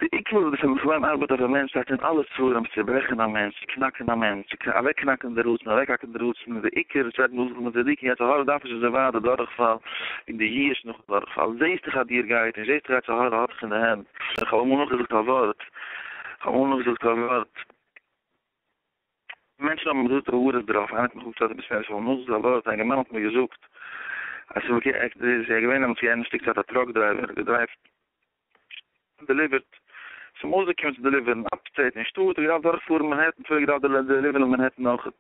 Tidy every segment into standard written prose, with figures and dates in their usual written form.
די עיקר וואס די סמך מם ארבעט אויף א מענטש שטייט אין אלע ספרים צו ברעכן א מענטש, צו קנאקן א מענטש, צו אוועקקנאקן די רצון, אוועקהאקן די רצון איז די עיקר, שטייט אין הלכות צדיקים, יצר הרע דארף נישט אזוי ווייט די דורכפאל און די יאוש נאכן דורכפאל, זעסט דאך אז דיר גייט נישט, זעסט דאך יצר הרע האט דיך אין די הענט. איך האב אמאל נאכגעזאגט א ווארט, איך האב אמאל נאכגעזאגט א ווארט, מענטשן האבן מיר געזאגט הערות דערויף, איינער האט מיך אפגעשטעלט אין בית מדרש, איך האב נאכגעזאגט א ווארט, א אינגערמאן האט מיר געזאגט אז ס'איז געווען דעמאלטס יענע שטיק צייט א truck driver, געדרייווט דעליווערט, ס'איז אים אויסגעקומען צו דעליווערן upstate אין שטאט, האט געדארפט דורכפארן מאנהעטן, פריער געדארפט דעליווערן מאנהעטן אויכעט.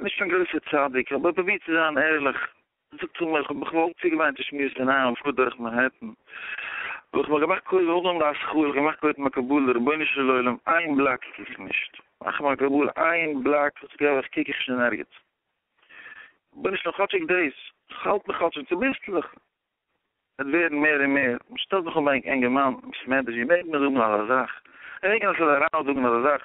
נישט קיין גרויסער צדיק, אבער פרובירט צו זיין ערליך. זאגט ער מיר, איך האב מיך געוואלט צוגעוויינט צו שמירת עיניים, פאר דורך מאנהעטן, האב איך מיך געמאכט קודם אנגעהויבן די השכלה, איך געמאכט קודם א קבלה, רבונו של עולם, איין בלאק קוק איך נישט, מאך מיר א קבלה, איין בלאק, איך קוק איך נישט אין ערגעץ. רבונו של עולם, כאטשיג דאס, כ'האלט מיך כאטשיג צוביסלעך. וועט ווערן מער און מער, מען שטעלט זיך אן ביי אינגערמאן, ביסט ווי מעג מען זאגן אזא זאך? מעג מען אפילו אריין זאגן אזא זאך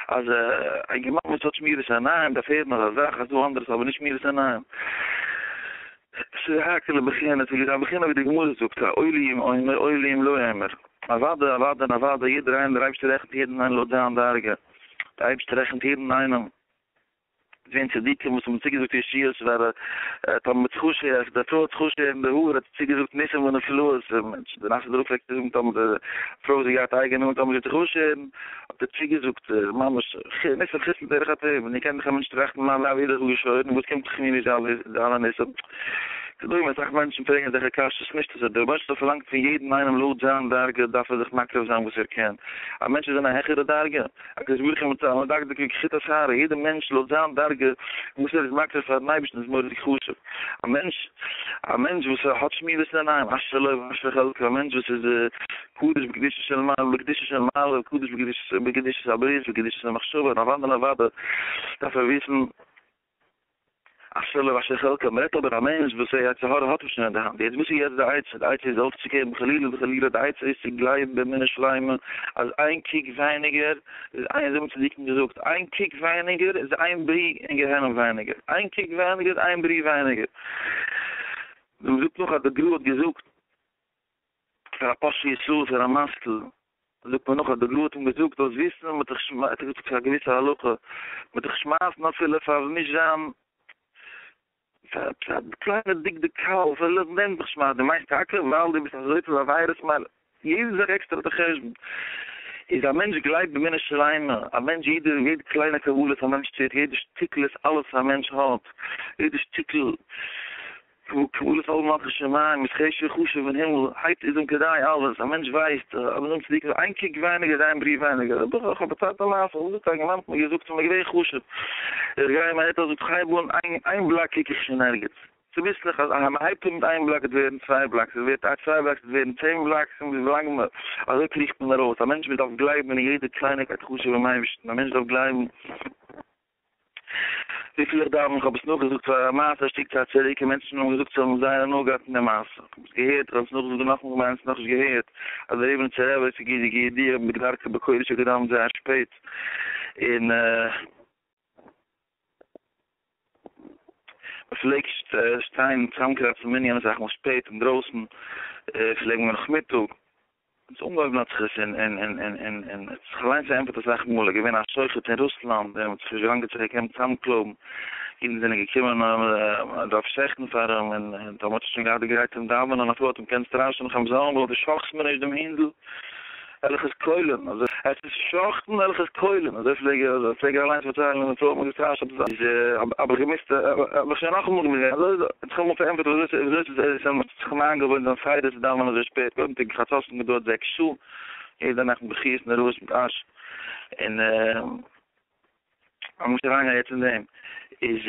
אז א אינגערמאן וואס האט שמירת עיניים דארף הערן אזא זאך אז דא אנדערע האבן נישט שמירת עיניים? ס'איז א האקעלע בחינה, ס'איז א בחינה ווי די גמרא זאגט, אוי לי אם אומר אוי לי אם לא אומר, אוודאי אוודאי און אוודאי יעדער איינער, דער אייבערשטער רעכנט יעדן איינעם לויט זיין דרגה, דער אייבערשטער רעכנט יעדן איינעם. געווען צדיקים וואס האבן צוגעזאגט ישועות פאר טאמער מ'האט זיך די פרוי האט זיך אפגעשערן די האר האט זי צוגעזאגט ניסים ונפלאות, די נאסער רב פלעגט זאגן טאמער די פרוי האט געהאט אייגענע האר טאמער זי האט זיך אפגעשערן האט ער צוגעזאגט ממש ניסים חוץ מדרך הטבע, און קען דאך א מענטש טראכטן מה לי ווער האט אפגעשוירן וואס קומט זיך מיר נישט די אלע ניסים? ס'דא אסאך מענטשן פרעגן אזעלכע קשיות, נישט אזוי, דער רבונו של עולם פארלאנגט פון יעדן איינעם לויט זיין דרגה דארף ער זיך מקרב זיין וואס ער קען, א מענטש איז אין א העכערע דרגה, הקדוש ברוך הוא מצא מדקדק כחוט השערה, יעדער מענטש לויט זיין דרגה וואס ער איז מקריב פארן אייבערשטן איז מורא'דיג חשוב, א מענטש א מענטש וואס האט שמירת עיניים, אשרי לו ואשרי חלקו, א מענטש וואס איז קדוש בקדושה של מעלה, בקדושה של מעלה, קדוש בקדושת הברית, בקדושת המחשבה, און אוודאי און אוודאי דארף ער וויסן. אשרי לו ואשרי חלקו, מען רעדט אבער א מענטש וואס א יצר הרע האט אים שוין אין די האנט, יעצט וואס איז יעצט די עצה? די עצה איז אויפצוגעבן? חלילה וחלילה, די עצה איז צו גלייבן באמונה שלימה אז איין קוק ווייניגער איז איין, אזוי האבן צדיקים געזאגט, איין קוק ווייניגער איז איין ברי אין גיהנום ווייניגער, איין קוק ווייניגער איז איין ברי ווייניגער. מען זאגט נאך אז די גרא האט געזאגט פאר א פושע ישראל פאר א משכיל, זאגט מען נאך אז די גרא האט אים געזאגט זאלסט וויסן מען האט דיך האט ער געזאגט פאר א געוויסע הלכה, מען וועט דיך שמייסן אפילו פאר נישט זיין פאר עפעס א קליינע דקדוק קל, אפילו דעם דיך שמייסן, דו מיינסט טאקע ווייל דו ביסט אזויפיל עבירות מילא, יעדע זאך עקסטער האט א חשבון, איז א מענטש גלייבט באמונה שלימה, א מענטש יעדע יעדע קליינע קבלה א מענטש טוט, יעדע שטיקל איז אלעס א מענטש האט, יעדע שטיקל קבלת עול מלכות שמים איז חשוב חשוב אין הימל, הייבט איז אים כדאי אלעס, א מענטש ווייסט, אבער נאם צדיקים, איין קוק ווייניגער איז איין ברי ווייניגער, אבער איך האב פארציילט א מעשה, וואס זאגט א אינגערמאן האט מיר געזאגט ס'איז מיר געווען חשוב, איך גיי אין מיין היתר זאגט איך הייב אן איין איין בלאק קוק איך שוין ערגעץ, צוביסלעך אז מען הייבט אן מיט איין בלאק וועט ווערן צוויי blocks, עס ווערט צוויי blocks וועט ווערן 10 blocks, און ווי לאנג מען, אזוי קריכט מען ארויס, א מענטש דארף גלייבן אין יעדע קלייניקייט חשוב ביים אייבערשטן, א מענטש דארף גלייבן. וויפיל איך דאווען, איך האב עס נאכגעזאגט פאר א מעשה א שטיק צייט צוריק און מענטשן האבן געזאגט זיי האבן זייער הנאה געהאט פון די מעשה, איך האב עס געהערט, איך האב עס נאכגעזאגט נאכאמאל, כ'מיין עס נאכנישט געהערט, אז דער ריבניצער רבי איז כידוע בדרכו בקודש האט געדאווענט זייער שפעט און מ'פלעגט שטיין צוזאמקראצן מנין אסאך מאל שפעט אינדרויסן פלעגן מיר נאכמיטאג. און אנגעהויבן האט זיך עס און און און און און און האט זיך אליינס פארענטפערט אסאך מאל, ער איז געווען א שוחט אין רוסלאנד און האט זיך נישט לאנגע צייט געקענט צוזאמקלויבן, אידן זענען געקומען מען דארף שעכטן פאר אים, און און טאמער האט ער שוין געהאט די גרייט צום דאווענען אפילו האט אים געקענט סטראשען איך האב זאמל דו שחט'סט מיר נישט דעם הינדל וועל איך עס קוילען, אזוי עס איז שחט'ן וועל איך עס קוילען, אזוי פלעג ער אזוי פלעג ער אליינס פארציילן און די פרוי האט מיר געסטראשעט איז האב איך געמוזט האב איך שוין נאכאמאל געמוזט גיין אזוי האט זיך אמאל פארענטפערט וויאזוי וויאזוי עס איז האט זיך אים איינגעוואוינט זיין סדר צו דאווענען אזוי שפעט, קודם תיקון חצות האט געדויערט זעקס שעה, יעדע נאכט מיט בכיות נוראות מיט אש, און מ'מוז נישט אריינגיין יעצט אין דעם, איז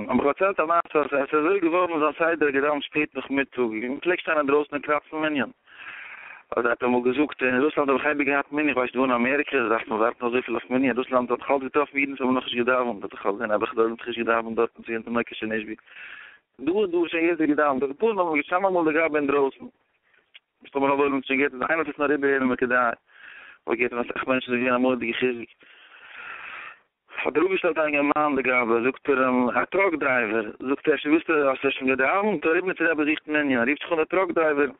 האב איך פארציילט א מעשה אז עס איז אזוי געווארן זיין סדר געדאווענט שפעט נאכמיטאג, מען פלעגט שטיין אינדרויסן און קראצן מנין, אז ער האט אמאל געזאגט אין רוסלאנד האב איך אייביג געהאט מנין, איך ווייס נישט דא אין אמעריקע דארף מען ווארטן אזויפיל אויף מנין, אין רוסלאנד האב איך אלץ געטראפן אידן וואס האבן נאכנישט געדאווענט, האט איך אלץ געזען אבער איך האב נישט געדאווענט דארטן צו אונטער נויקישע נשבי. דא און דא איז שוין יעדער געדאווענט, די פנים האבן געשטאנען אמאל די גבאי אינדרויסן, מסתמא רוב עולם האט שוין געהערט אז איינער האט עס נאר איבערהערן ווען כדאי, אבער געהערט פון אסאך מענטשן ס'איז געווען א מורא'דיגע חיזוק. האט ער אפגעשטעלט א אינגערמאן די גבאי, זאגט ער אים, א truck driver, זאגט ער, אפשר ווילסטו, האסטו שוין געדאווענט? דער ריבניצער רבי זוכט מנין, רופט זיך אן דער truck driver.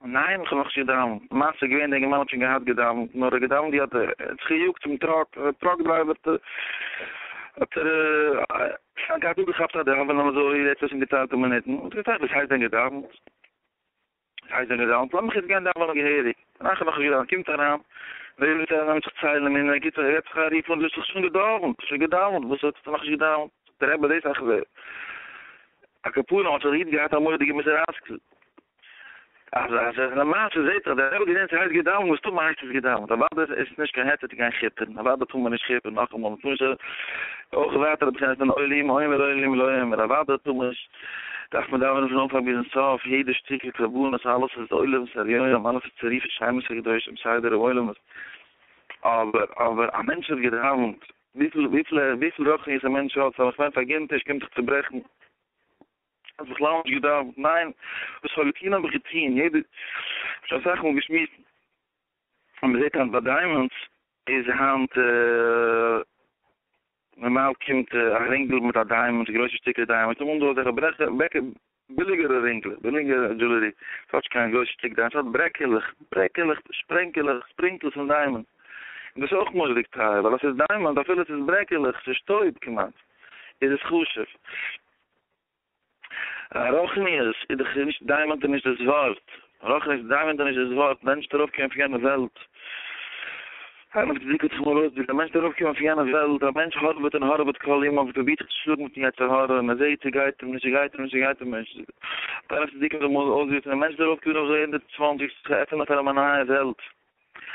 ניין, איך האב נאכנישט געדאווענט. למעשה איז געווען, דער אינגערמאן האט שוין געהאט געדאווענט, נאר ער האט געדאווענט ווי האט ער האט זיך געיאגט צום טראק, טראק דרייווער האט ער געהאט אפגעכאפט א דאווענען אזוי, ער האט עס אין געציילטע מינוטן, האט ער געטראכט וואס הייסט דען געדאווענט? וואס הייסט דען געדאווענט? לאמיך יעצט גיין דאווענען געהעריג. איך האב נאכנישט געדאווענט, קומט אריין, דער רבי נעמט זיך ציילן מינוט, ער גיבט זיך א רוף אן, דו האסט דאך שוין געדאווענט, שוין געדאווענט, וואס האסטו נאכנישט געדאווענט? זאגט דער רבי דאס אכזר. על כל פנים האט זיך דער איד געהאט א מורא'דיגע מוסר השכל. אז אז אז למעשה זעהט זיך דער רבי געזעהן ס'הייסט געדאווענט מסתמא הייסט עס געדאווענט אוודאי איז עס נישט קיין היתר צו גיין כיפערן אוודאי טאר מען נישט כיפערן נאכאמאל מ'טאר נישט אויך ווייטער בחינת פון אוי לי מאומר אוי לי מלא אומר אוודאי טאר מען נישט דארף מען דאווענען פון אנפאנג ביזן סוף יעדע שטיקל קרבנות אלעס איז עולמות עליונים אלעס איז צירופי שמות הקדושים סדר העולמות אבער אבער א מענטש האט געדאווענט וויפיל וויפיל וויפיל רוחניות א מענטש האט סאו איך מיין פארגינט נישט קומט זיך צוברעכן. האסט בכלל נישט געדאווענט? ניין, וואס איך האב געטון האב איך געטון, יעדער, שוין אסאך מאל געשמועסט, אז מען זעט היינט ביי diamonds איז היינט נארמאל קומט א רינגל מיט א diamond, גרויסע שטיקער diamond, אמאל דא אזעלכע ברעכער, ביליגערע רינגלעך, ביליגערע jewelry, ס'האט נישט קיין גרויסע שטיק diamond, ס'האט ברעקעלעך, ברעקעלעך, שפרענקעלעך, sprinkles פון diamond, און דאס איז אויך מורא'דיג טייער, ווייל אז ס'איז diamond אפילו ס'איז ברעקעלעך, ס'איז שטויב כמעט, איז עס חשוב. רוחניות איז דאך נישט diamond איז נישט דאס ווארט, רוחניות diamond איז נישט דאס ווארט, מענטש דארף ארויפקומען פון יענע וועלט, איינער האט געזאגט זיך אמאל אויס, א מענטש דארף ארויפקומען פון יענע וועלט, א מענטש הארעוועט און הארעוועט כל ימיו און פרובירט זיך צו שלאגן מיטן יצר הרע און ער זעט ס'גייט אים נישט ס'גייט אים נישט ס'גייט אים נישט, איינער האט געזאגט אמאל אויס, א מענטש דארף ארויפקומען אויף 120 זיך עפענען פאר אים א נייע וועלט.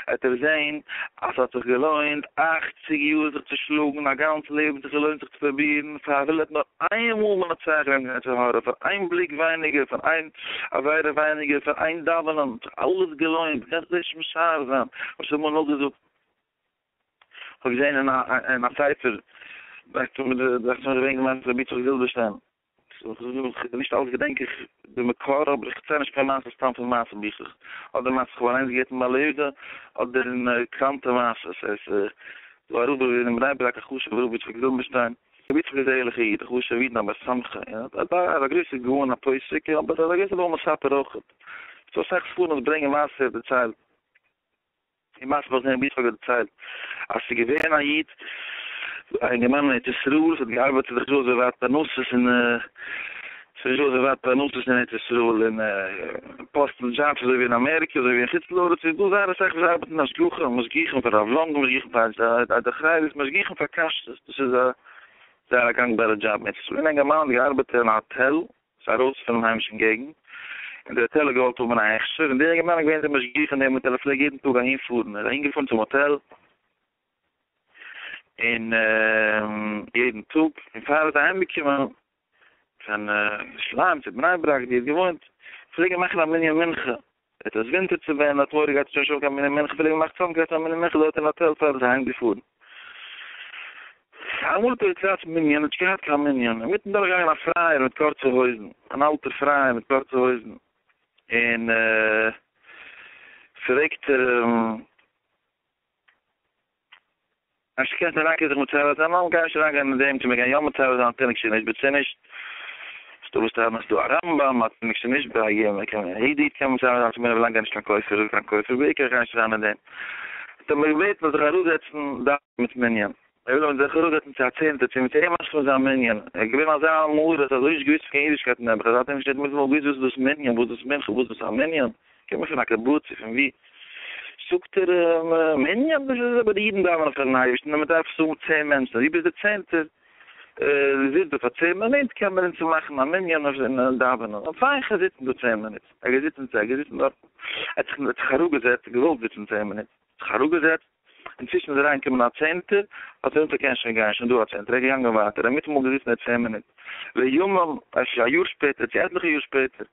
וועט ער זען אז ס'האט זיך געלוינט 80 יאר זיך צו שלאגן, א גאנץ לעבן זיך געלוינט זיך צו פרובירן, פאר אפילו האט נאר איין מאל מנצח געווען דעם יצר הרע, פאר איין בליק ווייניגער, פאר איין עבירה ווייניגער, פאר איין דאווענען, האט זיך אלעס געלוינט, קענסט נישט משער זיין, האב שוין אמאל נאכגעזאגט, כ'האב געזען אין א ספר, דאכט זיך מיר געווען געמיינט רבי יצחק זילבערשטיין. נישט אלעס געדענק איך די מקור, אבער איך דערצייל נישט קיין מעשה סתם פון מעשה ביכלעך, אדער מעשה איך האב אליינס געהערט פון בעלי ידע, אדער אין קראנטע מעשות, עס איז דא א רבי אין בני ברק א חשוב'ער רבי יצחק זילבערשטיין, רבי יצחק איז א ערליכע איד, א חשוב'ער איד און א בר סמכא, און א גרויסע גאון א פוסק, אבער א גרויסע בעל מספר אויכעט, ס'דא אסאך ספרים וואס ברענגען מעשה ער דערציילט. די מעשה וואס רבי יצחק האט דערציילט אז ס'איז געווען א איד א אינגערמאן אין ארץ ישראל וואס האט געארבעט ס'איז דאך נישט דא אזוי ווייט פרנסות אין ס'איז נישט דא אזוי ווייט פרנסות אין ארץ ישראל און פאסטן דזשאבס אזוי ווי אין אמעריקע אזוי ווי אין חוץ לארץ איז דא זייער אסאך וואס ארבעטן השגחה משגיחים פאר רב לאנדא משגיחים פאר עדה החרדית משגיחים פאר כשרות דאס איז א זייער א גאנגבארע דזשאב אין ארץ ישראל און א אינגערמאן האט געארבעט אין א האטעל איז ארויס פונעם היימישן געגנט, און דער האטעל האט געוואלט האבן א הכשר, און דער אינגערמאן איז געווען דער משגיח אין דעם האטעל, ער פלעג יעדן טאג אהין פארן, ער איז אהין געפארן צום האטעל, און יעדן טאג, און פאר ער איז אהיים געקומען פון ירושלים צו בני ברק ווי ער האט געוואוינט, פלעג ער מאכן א מנין מנחה, עס איז ווינטער צו ווען האט מורא געהאט שוין נישט האבן קיין מנין מנחה פלעג מען מאכן צוזאמגעזעצן א מנין מנחה דארט אין האטעל פאר ער איז אהיים געפארן. אמאל האט ער געטראכט מנין האט נישט געהאט קיין מנין אינמיטן דורך געגאנגען א פרייער מיט קורצע הויזן אן אלטער פרייער מיט קורצע הויזן און פרעגט ער אים אפשר קענסטו אריינקומען זיך מצרף זיין? ניין, מ'גייט נישט אריינגיין אין דעם צו מ'קען יא מצרף זיין א תינוק שנשבה צו נישט. ס'דא וואס טענה'ן אז ס'דא א רמב ם א תינוק שנשבה, יעדע איד קען מצרף זיין צו מנין ווילאנג ער איז נישט קיין כופר אדער קיין כופר, בעיקר איך גיי נישט אריין אין דעם. האט ער מיר געבעטן זאל זיך אראפזעצן דאווענען מיט מנין. ער וויל זיך אראפזעצן צו א צענטער צו מיט אים משלים זיין מנין. ער איז געווען אזא עם הארץ אזוי נישט געוואוסט פון קיין אידישקייט נעבעך אז ער האט נישט מיטאמאל געוואוסט וואס איז דאס מנין וואס איז דאס מנחה וואס איז דאס א מנין. קומען פון א קיבוץ צו פון ווי? זאגט ער אים, מנין? דאס איז אבער די אידן דאווענען פארן אייבערשטן און מען דארף עס האבן צען מענטשן, אז דו ביסט דער צענטער, דו זיצט דא פאר צען מינוט, קען מען אונז מאכן א מנין און דאווענען. פיין, כ'גיי זיצן דא צען מינוט. ער איז געזיצן ער איז געזיצן דארטן, ער האט זיך אראפגעזעצט, געוואלט זיצן צען מינוט, זיך אראפגעזעצט, אינצווישן איז אריינגעקומען א צענטער, האט ער געזאגט ער קען שוין גיין, שוין דא א צענטער, ער איז געגאנגען ווייטער, ער איז מיטאמאל געזיצן דארט צען מינוט, לימים, אפשר א יאר שפעטער, צו עטליכע יאר שפעטער,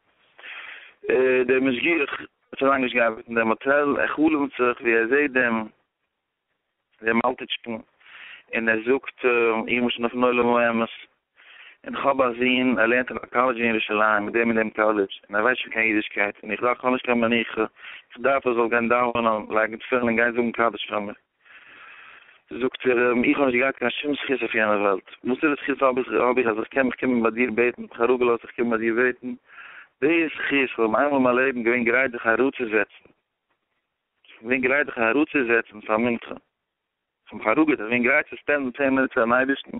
דער משגיח האט שוין לאנג נישט געארבעט אין דעם האטעל, ער חלומ'ט זיך ווי ער זעט דעם דעם אלטיטשקן, און ער זאגט, איך בין שוין אויפן עולם האמת, און איך האב א זון, ער לערנט אין א קאלעדזש אין ירושלים, אין דעם און דעם קאלעדזש, און ער ווייסט שוין קיין אידישקייט, און איך דארף, איך האב נישט קיין מנוחה, איך דארף ער זאל גיין דאווענען, לייגן תפילין און גיין זאגן קדיש פאר מיר. זאגט ער אים, איך האב נישט געהאט קיין שום זכות אויף יענער וועלט, וואסערע זכות האב איך האב איך אז איך קען מיך קומען ביי דיר בעטן, מיך אראפגעלאזט זיך קומען ביי דיר בעטן, די זכות איך האב איינמאל אין מיין לעבן געווען גרייט זיך אראפצוזעצן, געווען גרייט זיך אראפצוזעצן פאר מנחה, איך האב מיך אראפגעזעצט, איך בין גרייט צו spend ן צען מינוט פארן אייבערשטן,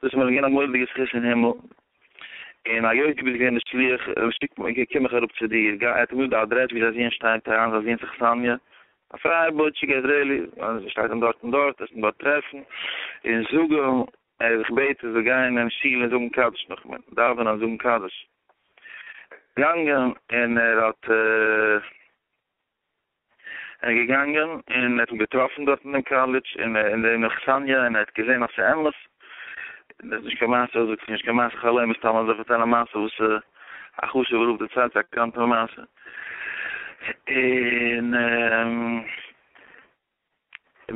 דאס איז מיר געווען א מורא'דיגע זכות אין הימל, און היות דו ביסט געווען די שליח, שיק מיר, קום איך אראפ צו דיר, גיי, ער האט אים געזאגט די אדרעס ווי זיין זוהן שטייט אריין, זיין זוהן'ס אכסניא, א פרייער בויטשיק איזרעילי, שטייט אים דארט און דארט, וועסט אים דארט טרעפן, און זאג אים, אז איך בעט ער זאל גיין אין שול און זאגן קדיש נאך מיר, דאווענען און זאגן קדיש. געגאנגען און ער האט. ער איז געגאנגען און ער האט אים געטראפן דארט אין דעם קאלעדזש און אין דעם אכסניא און ער האט געזען אז ס'איז אמת, דאס איז נישט קיין מעשה, זאגט זיך נישט קיין מעשה חלומות סתם אזוי פארציילן א מעשה וואס א חשוב'ער רב דערציילט א קראנטע מעשה און.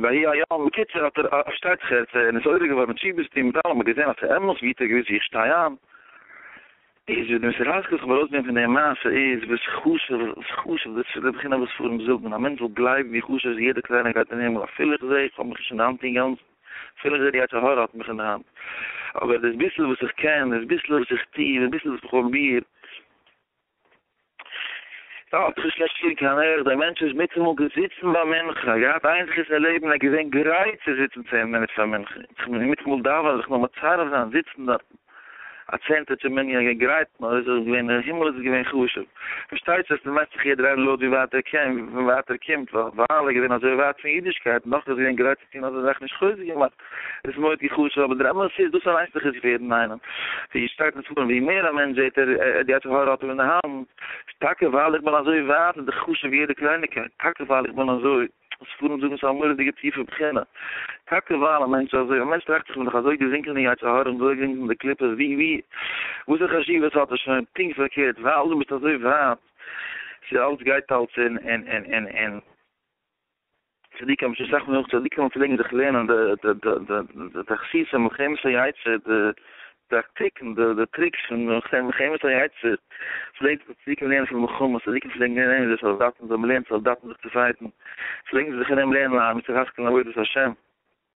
ויהי היום, בקיצור האט ער, פארשטייט זיך ער איז נתעורר געווארן מיט תשובות טון מיט אלעם, האט געזען אז ס'איז אמת, ווי האט ער געוואוסט ווי איך שטיי איין? איז ווי די מוסר השכל וואס איך האב ארויסגענומען פון די מעשה איז וואס חשוב, וואס חשוב, דאס איז די בחינה וואס ספרים זאגן, א מענטש זאל גלייבן ווי חשוב איז יעדע קלייניקייט אין הימל, אפילו איך זע איך האב מיך נישט אין די האנט אינגאנצן, אפילו איך זע די יצר הרע האט מיך אין די האנט, אבער דאס ביסל וואס איך קען, דאס ביסל וואס איך טו, דאס ביסל וואס איך פרוביר, דא האט זיך נישט געשפירט קיין ערך, דער מענטש איז מיטאמאל געזיצן ביי מנחה, געהאט איין זכות אין לעבן, ער איז געווען גרייט צו זיצן צען מינוט פאר מנחה, זיך מיטאמאל דאווענען, זיך נאר מצרף זיין, זיצן דארטן א צענטע צום מנין, ער איז געווען גרייט, נאר איז עס געווען אין הימל איז עס געווען חשוב, פארשטייט זיך ס'מעסט זיך יעדער איינער לויט ווי ווייט ער קען, ווי ווייט ער קומט, ווייל ער איז געווען אזוי ווייט פון אידישקייט, נאך איז ער געווען גרייט צו טון אזא זאך נישט חוזק געמאכט. איז מורא'דיג חשוב, אבער דער אמת איז, דאס אליינס איז חיזוק פאר יעדן איינעם. ווי שטייט אין ספרים, ווי מער א מענטש זעט ער די יצר הרע האט אים אין די האנט, טאקע ווייל איך בין אזוי ווייט איז דאך חשוב יעדע קלייניגקייט, טאקע ווייל איך בין אזוי, ספרים זאגן ס'איז א מורא'דיגע טיפע בחינה, טאקע ווייל א מענטש איז אזוי, א מענטש טראכט זיך כ'בין דאך אזוי געזינקען אין יצר הרע און אזוי געזינקען אין די קליפות, ווי ווי, וואסערע חשיבות האט עס שוין, פונקט פארקערט, ווייל דו ביסט אזוי ווייט, ס'איז אלץ גייט אלץ אין אין אין אין אין. צדיקים שוין אסאך מאל צדיקים פלעגן זיך לערנען די די די די די תכסיסי מלחמת היצר די טאקטיקן די די tricks פון מלחמת היצר פלעגט זיך צדיקים לערנען פון מלחמות צדיקים פלעגן לערנען די סאלדאטן זיי האבן געלערנט סאלדאטן זיך צו fight ן פלעגן זיי זיך אין דעם לערנען א מוסר השכל אין עבודת השם.